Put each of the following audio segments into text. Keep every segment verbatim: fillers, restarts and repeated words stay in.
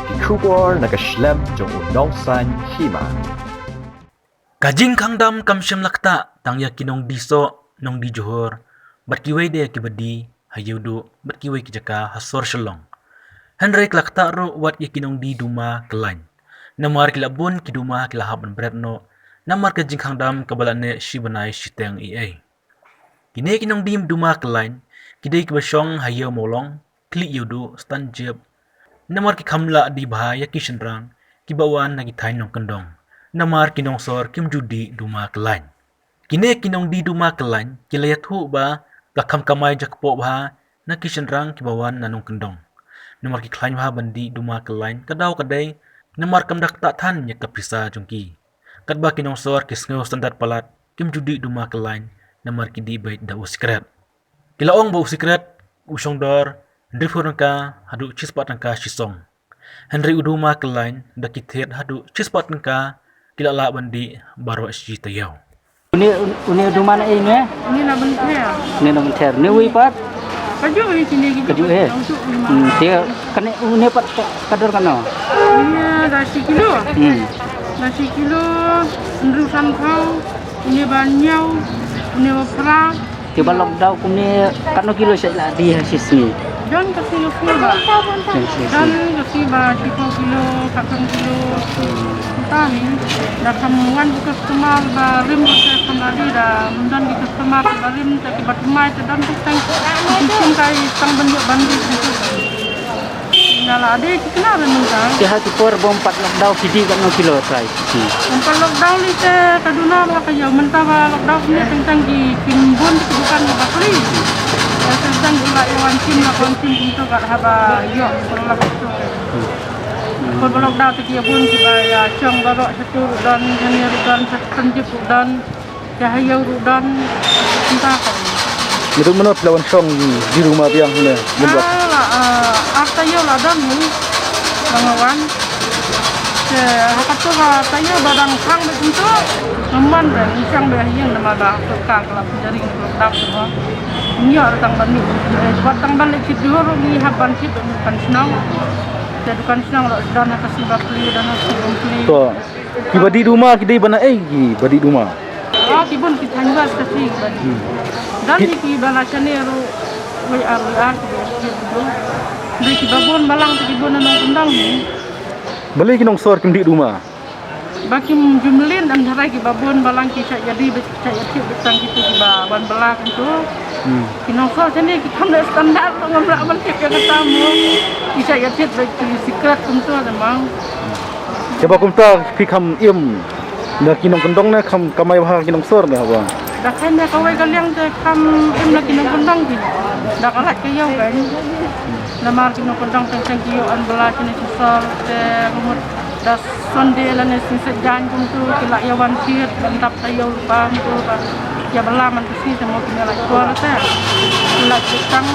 Ki khubor na ka shlem jong u nongsan hima. Ka jingkhang dam kam shym la ktah tang ïa ki nongdie soh, nongdie jhur, bad kiwei de kiba die ha Ïewduh bad kiwei ki jaka ha sor Shillong. Hynrei ka la ktah ruh wat ïa ki nongdie duma kyllain. Namar ki la bun ki duma ki la hap ban bret noh namar ka jingkhang dam kaba la neh shi bnai shiteng ei ei. Kine ki nongdie duma kyllain ki dei kiba shong ha Ïew Mawlong, Khlieh Ïewduh, Stanjip. Namar ki kham lah die bha ïa ki shynrang kiba wan na ki thaiñ nongkyndong. Namar ki nongsor kim ju die duma kyllain. Kine ki nongdie duma kyllain ki la ïathuh ba ka kham kamai jakpoh bha na ki shynrang kiba wan na nongkyndong. Namar ki khlaiñ bha ban die duma kyllain ka daw ka dei namar kam da ktah than ïa ka pisa jong ki. Katba ki nongsor ki sngew standard palat kim ju die duma kyllain namar ki die beit da u sikret. Ki la ong ba u sikret u shong dor hynriewphew tyngka haduh shispah tyngka shi song. Hynrei u duma kyllain da ki thied haduh shispah tyngka ki la lah ban die baroh shi taïew. Une, une u duma na ei ne? Une na Mynther. Une na Mynther. Une uwei pat? Kajuh hi kine ki. Kajuh hi. Hmm, te kane une pat ka, ka dor katno? Une da shi kilo. Hmm. Da shi kilo hynriew sanphew. Une ba hynñiew. Une ba phra. Te ba lockdown kumne katno kilo shait la die ha shi sngi? Don ka sngi ka sngi ba. Don ka sngi. Don ka sngi ba shiphew kilo, khatsan kilo. Mynta hi da kham wan ki customer ba rim, ba kham la die, da don ki customer ba rim, te kiba thymmai te don teng teng. Ki sngewthuh kai tang ban ïoh ban die. Nga la die thikna re mynta. Te ha ki por bym pat lockdown phi die katno kilo trai? Hmm. Bym pat lockdown lei te ka duna ba ka ïoh, mynta ba lockdown ne teng teng ki, kim bun ki dukan ba khli. Ïa teng teng ki la ïa wan shim, la wan shim kumto kat haba ïoh, la kumto. Hmm. Por ba lockdown te ki ïa bun kiba ïa shong baroh, sha tu ruh don, hangne ruh don, sha Stanjip ruh don. Ïa ha ïew ruh don, kumta ka. Ngi dei mynno phi la wan shong die duma biang hangne, mynta? Ah, la, ah, ar taïew la don hi ba nga wan. Te ha kato ka taïew ba dang khang beit kumto, ngam wan beit, ngi shong beit ha ïing namar ba ka sorkar ka la pynjari ngi lockdown kumto. Ngi ïoh tang ban leit, eh, wat tang ban leit thied jhur ruh ngi hap ban thied dukan shnong. Te dukan shnong ruh don ha ka sngi ba plie, don ha ka sngi bym plie. To. Kiba die duma ki dei ba na ei kiba die duma? Ah, ki bun ki thaiñ ba state kiba die. Hmm. Don ki, kiba na shane ruh wei ar wei ar kiba die duma. Dei kiba bun balang te ki bun na nongkyndong hi. Balei ki nongsor kim die duma? Ba kim ju mlien, em, tharai kiba bun balang ki shait ïa die, shait ïa thied beit tang kito kiba wan bylla kumto. Hmm. Ki nongsor shane ki kham leh standard, ngam lah ban tip ïa kata mo. Ki shait ïa thied beit ki sikret kumto te mo. Te ba kumta phi kham im na ki nongkyndong ne kham kamai bha ki nongsor ne haba? Da kham ïa kawei ka liang te kham im na ki nongkyndong ki. Da ka lait ka ïew kan. Namar ki nongkyndong teng teng ki ïoh ban bylla kine ki sor te ka mut da Sunday lane Sngi Saitjaiñ kumto ki lah ïa wan thied ban dap taïew lypa kumto ba ïa bylla man ka sngi te mo kine lait por te. Ki lah thied tang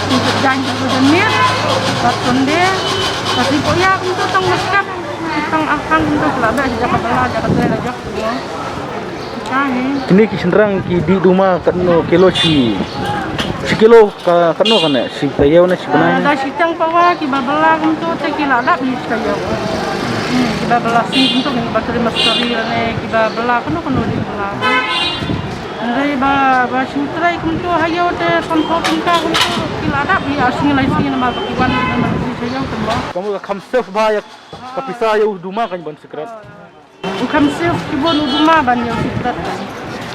Sngi Saitjaiñ kumto janmiet bad Sunday. Ka sngi Pohiah kumto tang maskep. Tang arphew kumto ki la beh shi jaka bylla, jaka trei la jop kumto. Ka hi. Kine ki shynrang ki die duma katno kilo shi, shi kilo ka, katno kane, shi taïew ne shi bnai? Ah, da shiteng pawa kiba bylla kumto te ki la dap hi shi taïew. Hmm, kiba bylla sngi kumto kiba trei mastri ne kiba bylla kano kano die bylla. Hynrei ba, ba shu trei kumto ha ïew te sanphew tyngka kumto ki la dap hi ar sngi lai sngi namar ba ki wan namar ki trei ha ïew te mo. Ka mut ka kham safe bha ïa ka pisa ïa u duma kan ban sikret. U kham safe ki bun u duma ban ïa u sikret.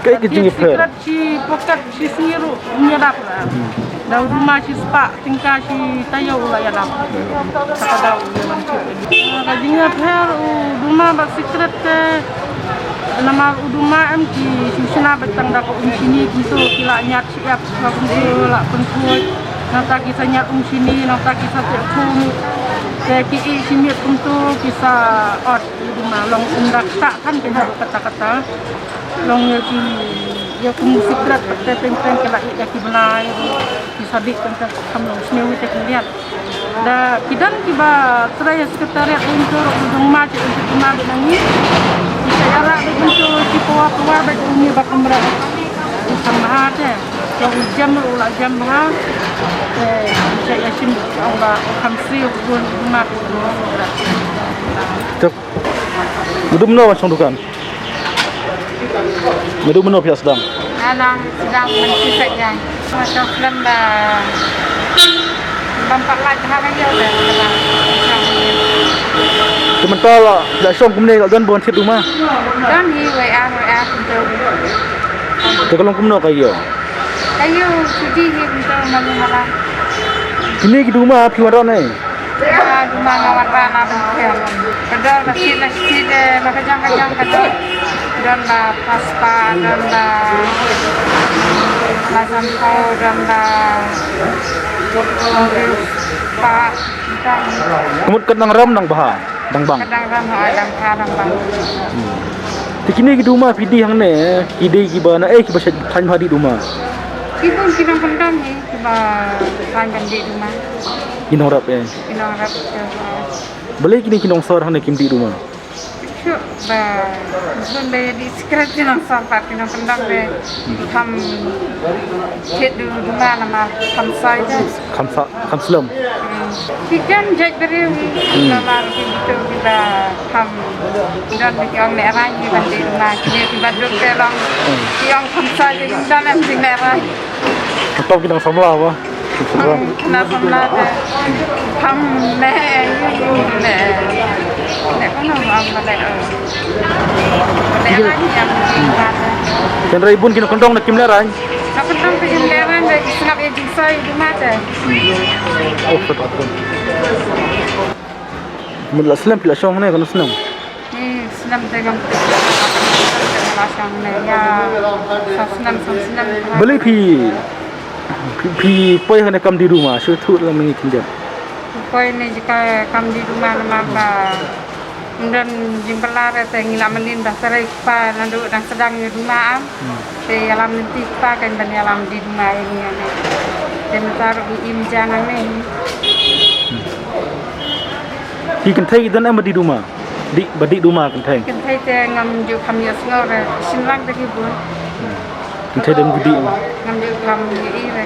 Kaei ka jingïapher? Sikret shi pocket shi sngi ruh um ïa dap la. Hmm. Da u duma shi spah tyngka shi taïew u la ïa dap. Ka dei u ïa ban sikret. Ka jingïapher u duma bad sikret te namar u duma em ki shu shna beit tang da ka um shini kumto ki la ñiad shi ïap ba kumto la pynkhuid. Nangta ki sa ñiad um shini, nangta ki sa teh khum. Te ki ïeh shi miet kumto ki sa ot. Ïa duma long um da ktah than ki haduh katta katta. Long ïa ki, ïa kum sikret pat te teng teng ki la ïeh ïa ki bnai ruh ki sa dih teng teng, kham long sniew te khyndiat. Da ki don kiba trei ha Secretariat Umtur ruh ki dang ma ki um ki ma ki nang ïeh. Ki sa ïarap da kumto ki pawa pawa da ki um ïa ba kumra. Ki kham bha te. Jam u la jam bha. Eh, saya yasin Allah khamsi kun mat. Tuk. Medum no wan song dukan. Medum no pia sedang. Alang sedang mencuci saja. Macam sedang dah. Bampak lah dah kan dia dah. Sementara la shong kumne ka don bon sit rumah. Don hi W R W R tu. Te ka long kumno ka ïoh? Ka ïoh sudi hi kumto malu mala. Kine ki duma phi wan rah ne? Ah, duma nga wan rah na ban khem. Ka don la sit la sit de la ka jong ka jong ka don. Don la pasta, don la la sampo, don la noodles, pa, don. Ka mut ka dang ram dang bha, dang bang. Ka dang ram ha dang bha dang bang. Te kine ki duma phi dih hangne, ki dei kiba na eh kiba shet phan bha dih duma. Ki bun ki nongkyndong hi kiba phan ban dih duma. Ki nongrep eh. Ki nongrep. Balei kine ki nongsor hangne kim dih duma? Shu ba bun ba dih sikret ki nongsor pat ki nongkyndong ba kham thied duma namar kham soi de. Kham sa, kham slem. Hmm. Ki jan jait briew hi. Hmm. Namar ki bitu kiba kham don ki ong lehraiñ ki ban dih duma, ki kiba duk te long. Hmm. Ki ong kham soi ki don em ki lehraiñ. Top ki nang samla ba. Kham na samla te. Kham ne ne. Ne kono ma ma ne. Lehraiñ ki ong dih duma. Kan rai bun ki nongkyndong na kim lehraiñ. Nongkyndong te kim lehraiñ ba ki sngap ïa jingsoi duma te. Oh, sat aton. Mut la slem phi la shong ne kan slem. Ni slem te ngam la shong ne ïa. Sa slem sa slem. Balei phi phi, phi poi hangne kam dih duma shu thu la mengi tinjam. Poi ne jaka kam dih duma namar ba Ym don jingpala re te ngi la mlien ba sarai kpa naduh dang sdang ïa duma am. Hmm. Te ïalam lynti kpa kan ban ïalam dih duma ïa ngi ane. Te mynta ruh ngi im ja nangne. Hmm. Ki kynthei ki don em ba dih duma? Dih, ba dih duma kynthei? Kynthei te ngam ju kham ïohsngew re. Shynrang te ki bun. Kynthei dem ki dih. Ngam ju kham ïohi re.